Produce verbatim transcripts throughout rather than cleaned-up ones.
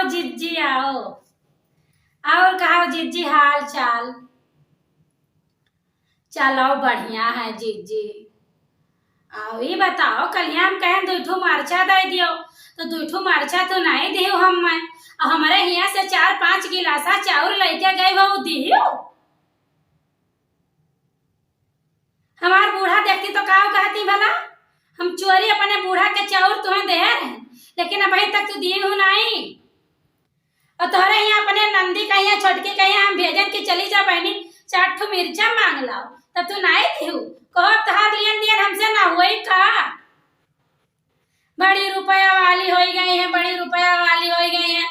जिज्जी आओ, और कहो जिज्जी हाल चाल? चलो बढ़िया है जिज्जी। आओ ई बताओ, कलिया हम कहें दुइ ठो मरचा दे दियो, तो दुइ ठो मरचा तो नहीं दियो हम मैं, और हमारे हियाँ से चार पाँच गिलासा चाउर लेके गए हो दियो। हमार बूढ़ा देखती तो का कहती भला, हम चोरी अपने बूढ़ा के चाउर तुम्हें दे रहे, लेकिन अभी तक तू दिए हो नहीं। और तोहरे यहाँ अपने नंदी कहिया, छोटकी कहिया हम भेजन कि चली जा बहनी, चार ठो मिर्चा मांग लाओ, तब तू नाई दिहू। कहो अब तोहार लेन देन हमसे ना होई का? बड़ी रुपया वाली होई गई है, बड़ी रुपया वाली होई गई है।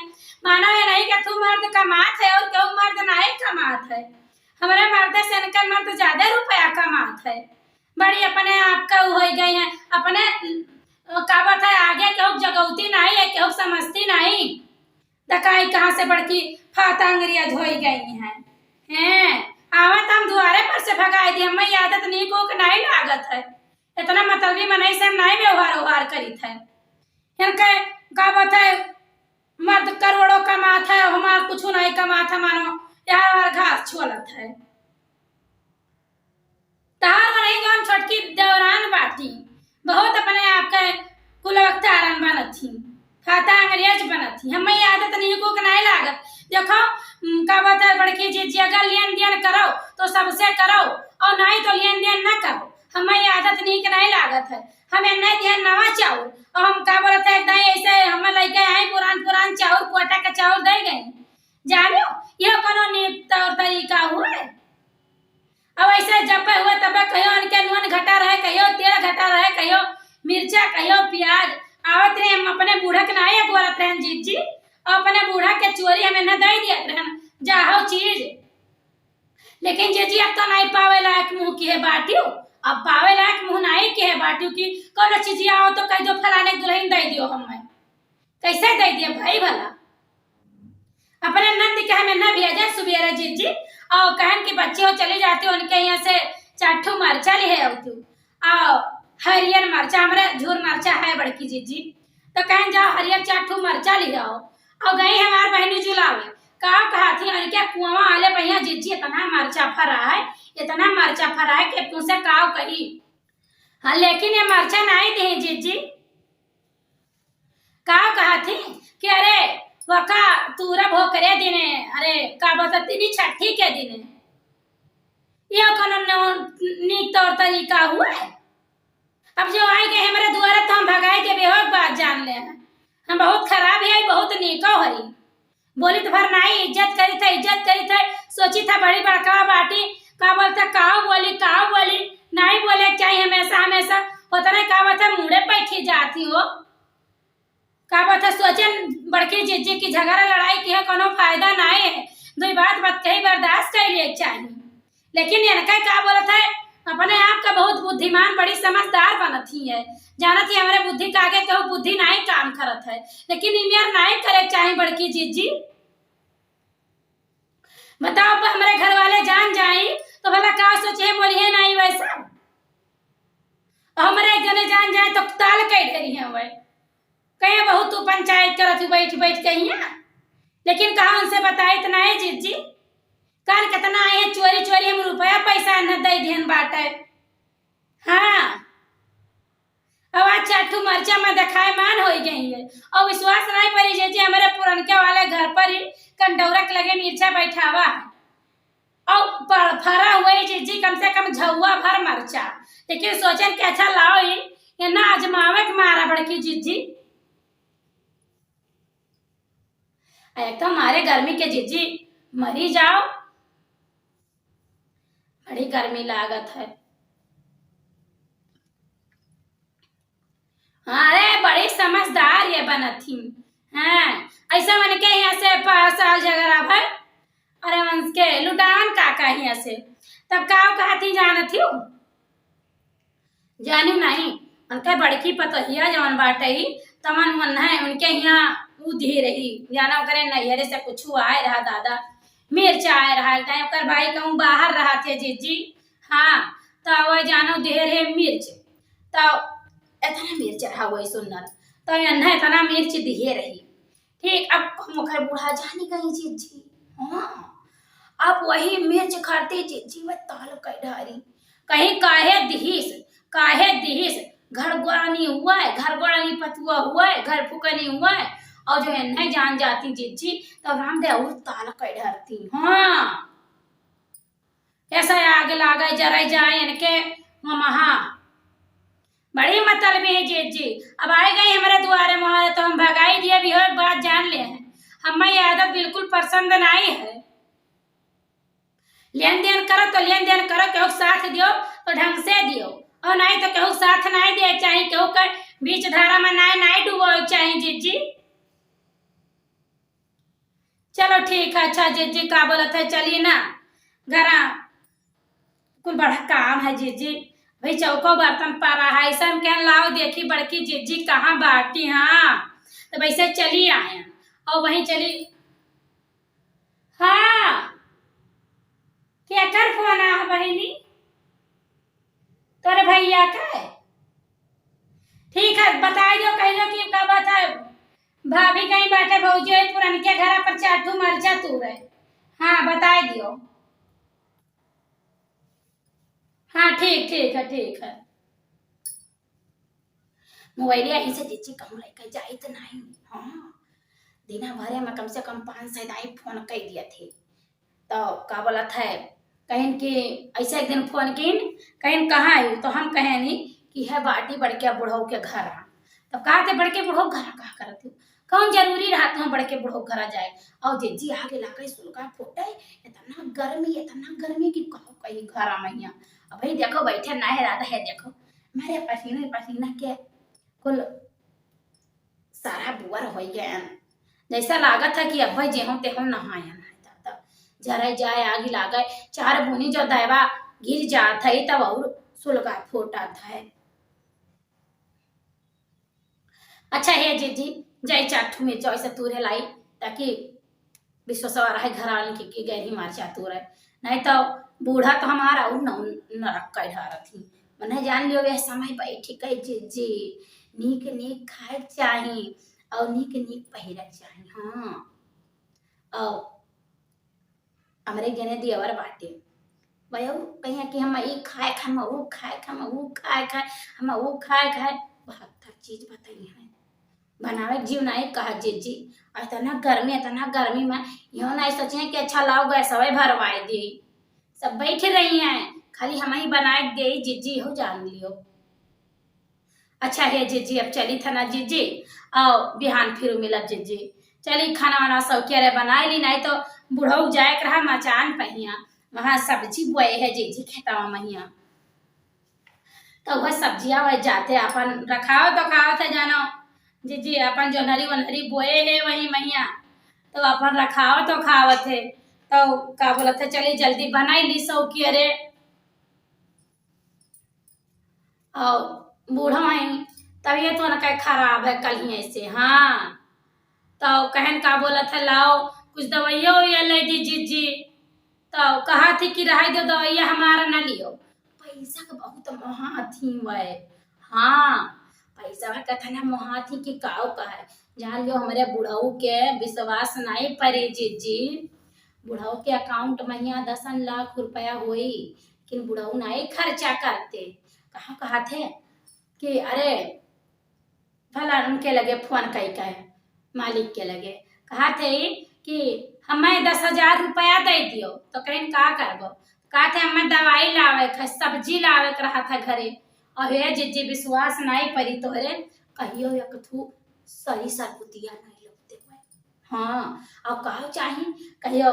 मानो ये नहीं कि तू मर्द कमात है और क्यों मर्द नाई कमात है। हमारे मर्द से इनका मर्द ज्यादा रुपया कमात है। बड़ी अपने आप का होई गई है, अपने, अ, का बात है, आगे केहू जगौती नाई है, केहू समझती नाई। दकाई कहाँ से बड़की फाता अंगरिया धोई गई हैं। हैं, आवत हम दुआरे पर से भगाई दी, हमें आदत नीक ओक नाई लागत है। इतना मतलबी मनई से हम नाई व्यवहार ओहार करीत है। इनके का बात है, मर्द करोड़ों कमात है, हमार कुछ नाई कमात है, मानो यहाँ हमार घास छोलत है। तहार मनई जौन छोटकी देवरान बाटी, बहुत अपने आप के कुलवक्तारन बनत ही, फाता अंग्रेज बनत ही। हमें ई आदत नीक ओक नाई लागत। देखो, उम, का बात है, बड़की जिज्जी, अगर लेन देन करो तो सबसे करो, और नाई तो लेन देन ना करो। हमें ई आदत नीक नाई लागत है। हम एन्ने दिहन नवा चाउर, और हम का बोलत है, एकदम ऐसे हम लइके आई पुरान पुरान चाउर, कोटा का चाउर दे गई। जानो, ये कोनो नीक तौर तरीका हुए? अब ऐसे जब हुआ तब कहियो इनके नून घटा रहे, कहियो तेल घटा रहे, कहियो मिर्चा, कहियो प्याज। आवत रहे, हम अपने बूढ़ा के नाई अगवरत रहे जिज्जी, और अपने बूढ़ा के चोरी हमें न दे दियत रहे, जाहो चीज। लेकिन जिज्जी अब तो नाई पावे लायक मुँह किहे बाटियो, अब पावे लायक मुँह नाई किहे बाटियो कि कोनो चीजिया आओ तो कह दो फलाने के दुल्हन दे दियो हमें। कैसे दे दिए भाई भला? अपने नंद के हमें न भेजे सुबेरे जिज्जी, और कहन कि बच्चे हो चली जाती हो उनके यहाँ से चार ठो मरचा लिहे आओ तू, और हरियर मरचा, हमारे झूर मरचा है बड़की जिज्जी, तो कहन जाओ हरियर चार ठो मरचा लिहे आओ। और गई हमार बहनी जुलावे, का कहा थी, अरे क्या कुआं वाले भैया जिज्जी इतना मरचा फरा है, इतना मरचा फरा है कि तुमसे काव कही। हाँ, लेकिन ये मरचा नाई दी जिज्जी। का कहा थी कि अरे वका तूरब हो करे दिने, अरे का बता तीनी छठी के दिने, ये कोनो न-, नीक तौर तरीका हुए? अब जो आई गए हमारे दुआरे तो हम भगाई देबे हो, एक बात जान ले, हम बहुत खराब है, बहुत नीको है। बोली तो भर नाई इज्जत करी था, इज्जत करी था, सोची था बड़ी बड़का बाटी, का बोलता, काव बोली, काव बोली, नाई बोले के चाहिए हमेशा, हमेशा होता नहीं, का बोलता, मुड़े बैठी जाती हो। का बात है, सोचन बड़की जिज्जी की झगड़ा लड़ाई की है, कोनो फायदा नाई है। दुई बात बात कही बर्दाश्त कर लिए चाहिए, लेकिन इनका का बोलत है, अपने आप का बहुत बुद्धिमान, बड़ी समझदार बनत ही है, जानत ही हमरे बुद्धि का आगे केहू बुद्धि नाई काम करत है, लेकिन इमेर नाई करे चाहिए बड़की जिज्जी। बताओ, अब हमरे घर वाले जान जाई तो भला का सोचे, बोलिए नाई वैसा। और हमरे एक जने जान जाए तो ताल कह ढेरी है वह। कहे बहुत तू पंचायत करत हूँ बैठ बैठ के हियाँ, लेकिन कहा उनसे बताए इतना है जिज्जी, कान कितना आए हैं चोरी चोरी, हम रुपया पैसा न दे दिहन बाटे। हाँ, अब आज चार ठो मरचा में देखाए मान होई गई है, और विश्वास नहीं पड़ी जिज्जी, हमारे पुरनके वाले घर पर ही कंडौरा के लगे मिर्चा बैठावा है। और प-, फरा हुआ ही जिज्जी कम से कम झउआ भर मरचा, लेकिन सोचन कि अच्छा लाओ ही, ये ना आजमावे के मारा बड़की जिज्जी। एक तो मारे गर्मी के जिज्जी मरी जाओ, बड़ी गर्मी लागत है। हाँ, अरे बड़ी समझदार ये बनत ही। हाँ, ऐसा मन के यहाँ से पाँच साल झगड़ा भर, अरे मन के लुटान का का यहाँ से, तब का कहत ही जानत ही? जानू नहीं, उनके बड़की पतोहिया जवन बाटे ही, तवन मन है उनके यहाँ ऊ दी रही, जाना ओकरे नैहरे से कुछ आए रहा दादा, मिर्च आए रहा, एक टाइम ओकर भाई कहूँ बाहर रहा थे जिज्जी, हाँ, तो वह जानो दे रहे मिर्च, तो इतना मिर्च रहा वही सुंदर, तो इन्हें इतना मिर्च दिए रही, ठीक, अब हम ओकर बूढ़ा जानी गई जिज्जी। हाँ, अब वही मिर्च खाती जिज्जी में ताल कई डारी। कहीं काहे दिहिस, काहे दिहिस, घर गोरानी हुआ है, घर गोरानी पतुआ हुआ है, घर फुकनी हुआ है, और जो है नहीं जान जाती जिज्जी, तो रामदेव और ताल कई डारती। हाँ, ऐसा आग लागे जराई जाए इनके ममहा। बड़ी मतलबी है जिज्जी। अब आए गई हमरे दुआरे मुहारे तो हम भगाई दिए भी हो, एक बात जान ले हैं, हमें ये आदत बिल्कुल पसंद नहीं है। लेन देन करो तो लेन देन करो, केहू साथ दियो तो ढंग से दियो, और नहीं तो केहू साथ नहीं दिए चाही, केहू के बीच धारा में नहीं, नहीं डूबो चाही जिज्जी। चलो ठीक है, अच्छा जिज्जी का बोलत है, चली ना घरा, कुल बड़ा काम है जिज्जी। भाई चौको बर्तन पड़ा है, ऐसा हम कहन लाओ देखी बड़की जिज्जी कहाँ बाटी। हाँ, तो वैसे चली आए और वहीं चली। हाँ, केकर फोन आ बहिनी? तोरे भैया का? ठीक है, बताई दियो, कहियो कि का बात है, भाभी कहीं बैठे, भौजी है पुरनके घरा पर चार ठू मरचा तूरे। हाँ, बताई दियो। हाँ, ठीक, ठीक है, ठीक है। मोबाइल यहीं से जिज्जी कहूँ लेके जाइत नहीं। हाँ, दिना भरे में कम से कम पाँच सौ दाई फोन कर दिया थे। तो का बोलत है, कहिन कि ऐसे एक दिन फोन किन, कहिन कहाँ है, तो हम कहेनी कि है बाटी बड़के बुढ़ऊ के घर। तब कहा थे बड़के बुढ़ऊ घर का करत हो, कौन जरूरी रहा तुम बड़के बुढ़ऊ घर जाए? और जिज्जी आगे लागे सुलगा फूटे, इतना गर्मी, इतना गर्मी कि कहो कहीं घर मैया। अब भाई देखो बैठे ना है, राधा है, देखो मेरे पसीने पसीना के कुल सारा बुअर हो गए। जैसा लागत है कि अब जे हम ते हम नहायन है, तब तब जरे जाए आगी लागे, चार बूनी जो दवा गिर जात है तब और सुलगा फूटत है। अच्छा हे जिज्जी, जाई चार ठू मिर्चा ऐसे तूरे लाई, ताकि विश्वासवा रहे घर वाले के, के गैर ही मार चातुर है। नहीं तो बूढ़ा तो हमारा और न, नरक का ढारत ही। मने जान लियो, यह समय बैठी कही जिज्जी, नीक नीक खाए के चाही और नीक नीक पहिरे के चाही। हाँ, और हमरे गेने दियवर बाटे, वयो कहिया कि हम ई खाए खाए, हम ऊ खाए खाए, हम ऊ खाए खाए, हम ऊ खाए खाए। बहत्तर चीज बताई है, बनावे के जीव नाई कहा जिज्जी। और इतना गर्मी, इतना गर्मी में यो नाई सोचे कि अच्छा लाओ गैसवे भरवाई दी। सब बैठ रही हैं, खाली हम ही बनाए के दे जिज्जी, हो जान लियो। अच्छा हे जिज्जी, अब चली था ना जिज्जी, आओ बिहान फिर मिलब जिज्जी। चली खाना वाना सब के रे बनाए ली, नहीं तो बुढ़ऊ जाए के रहा मचान पहिया, वहाँ सब्जी बोए है जिज्जी खेतवा महिया। तो वह सब्जिया वह जाते अपन रखाओ तो खाओ थे जानो जिज्जी, अपन जोनहरी वनहरी बोए है वही महिया, तो अपन रखाओ तो खाओ थे। तो का बोलत है, चली जल्दी बनाई ली सौ की रे। और बूढ़ा है, तबीयत उनका खराब है कल ही ऐसे। हाँ, तो कहन का बोलत है, लाओ कुछ दवाइया उवाइया ले दी जिज्जी। तो कहा थी कि रह दो दवाइया हमारा न लियो, पैसा के बहुत महाथी वै। हाँ, पैसा के कथा ना महाथी कि काओ कहे। जान लियो, हमरे बुढ़ऊ के विश्वास नहीं परी जिज्जी। बुढ़ऊ के अकाउंट महिया दसन लाख रुपया होई, लेकिन बुढ़ऊ नहीं खर्चा करते। कहाँ कहा थे कि अरे भला उनके लगे फोन कई कहे, मालिक के लगे, कहा थे कि हमें दस हजार रुपया दे दियो, तो कहेन का करबो? कहा थे हमें दवाई लावे के, सब्जी लावे के रहा था घरे, और हे जिज्जी विश्वास नहीं परी तोहरे, कहियो एक थू सही सरपुतिया नहीं लगते हुए। हाँ, और का चाही, कहियो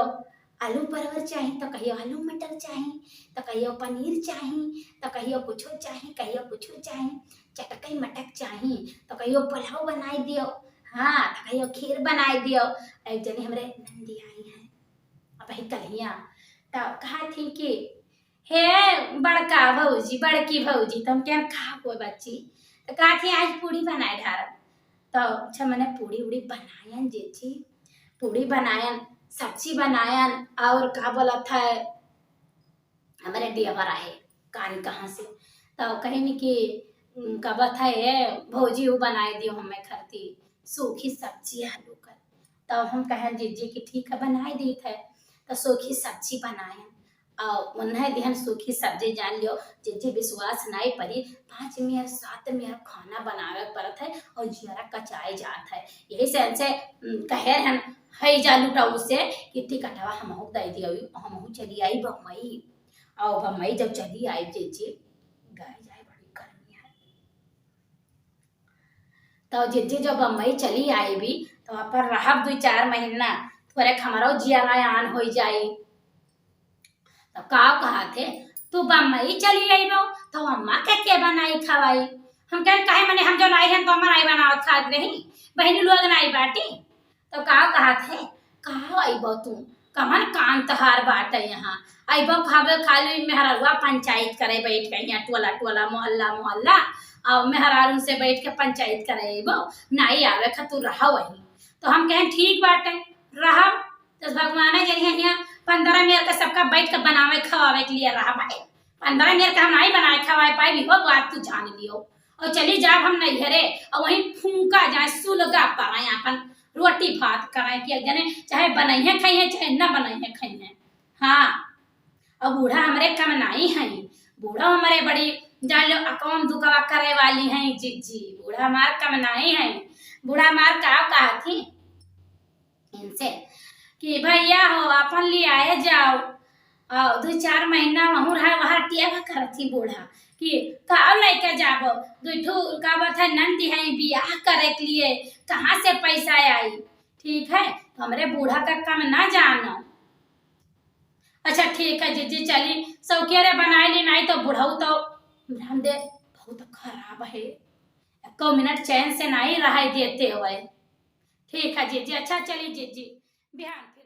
आलू परवर चाही तो कहियो आलू मटर चाही, तो कहियो पनीर चाही, तो कहियो कुछो चाही, कहियो कुछो चाही, चटकई मटक चाही तो कहियो पुलाव बनाई दियो, हाँ, तो कहियो खीर बनाई दियो। एक जनी हमरे नंदी आई है अब ही कलिया, तो कहा थी कि हे बड़का भौजी, बड़की भौजी, तो हम कहन का हुआ बच्ची? तो कहा थी आज पूड़ी बनाए ढारब। तो अच्छा मने पूड़ी उड़ी बनायन जिज्जी, पूड़ी बनायन, सब्जी बनायन, और का बोलत है हमरे दियावर आए कान कहाँ से, तो कहिन कि उम, का बात है ए भौजी, वो बनाए दियो हमें खरती सूखी सब्जी आलू कर। तब हम कहन जिज्जी कि ठीक है, बनाए दीत है। तो सूखी सब्जी बनाए। और उन्हें दिहन सूखी सब्जी, जान लियो जिज्जी, विश्वास नाई परी, पाँच मेर सात मेर खाना बनावे पड़त है और जियरा कचाए जात है। यही से इनसे, उम, कहे रहन है जा लुटाऊ से कि टिकटवा हमहू दे दियो, हमहू चली आई बम्बई। और बम्बई जब चली आई जिज्जी, गए जाए बड़ी गर्मी है। तो जिज्जी जब बम्बई चली आई भी, तो अपन रहब दो चार महीना, थोरे हमरो जियरा आन हो जाई। तो का कहा थे, तू बम्बई चली आईबो, तो अम्मा के के बनाई खवाई? हम कहन, काहे मने, हम जो नाई हन तो अम्मा नाई बनावत खात रही, बहनी लोग नाई बाटी। तो का कहा थे, का आईबो तू, कमन काम तहार बाटे यहाँ, आईबो खाबे खाली मेहररुआ पंचायत करे बैठ के यहाँ टोला टोला, मोहल्ला मोहल्ला, और मेहरारू से बैठ के पंचायत करे आईबो, नाई आवे खा तू रहा वही। तो हम कहें ठीक बाटे, रहब। तो भगवान जरिए यहाँ पंद्रह मेर के सबका बैठ के बनावे खवावे के लिए रहा भाई। पंद्रह मेर के हम नाई बनाए खवाए पाई भी हो, बात तू जान लियो। और चली जाब हम नैहरे और वहीं फूंका जाए, सुलगा पड़े, अपन रोटी भात कराए कि एक जने चाहे बनइहे खाइहे चाहे न बनइहे खाइहे। हाँ, और बूढ़ा हमरे कम नाई हैं, बूढ़ा हमरे बड़ी जान लो अकाउंट दुखवा करे वाली हैं जिज्जी, बूढ़ा हमार कम नाई हैं। बूढ़ा हमार का कहा थी इनसे कि भैया हो अपन ले आए जाओ, और दो चार महीना वहूँ रहा, वहाँ टिया करत थी बूढ़ा कि का लेके जाबो, दो ठो का बात है नंदी है बियाह करे के लिए, कहाँ से पैसा आई? ठीक है, तो हमरे बूढ़ा का कम ना जानो। अच्छा ठीक है जिज्जी, चली सौकिया रे बनाए ली, नाई तो बुढ़ऊ तो रामदेव बहुत खराब है, एको मिनट चैन से नाई रहाई देते हुए। ठीक है जिज्जी, अच्छा चली जिज्जी, बिहान फिर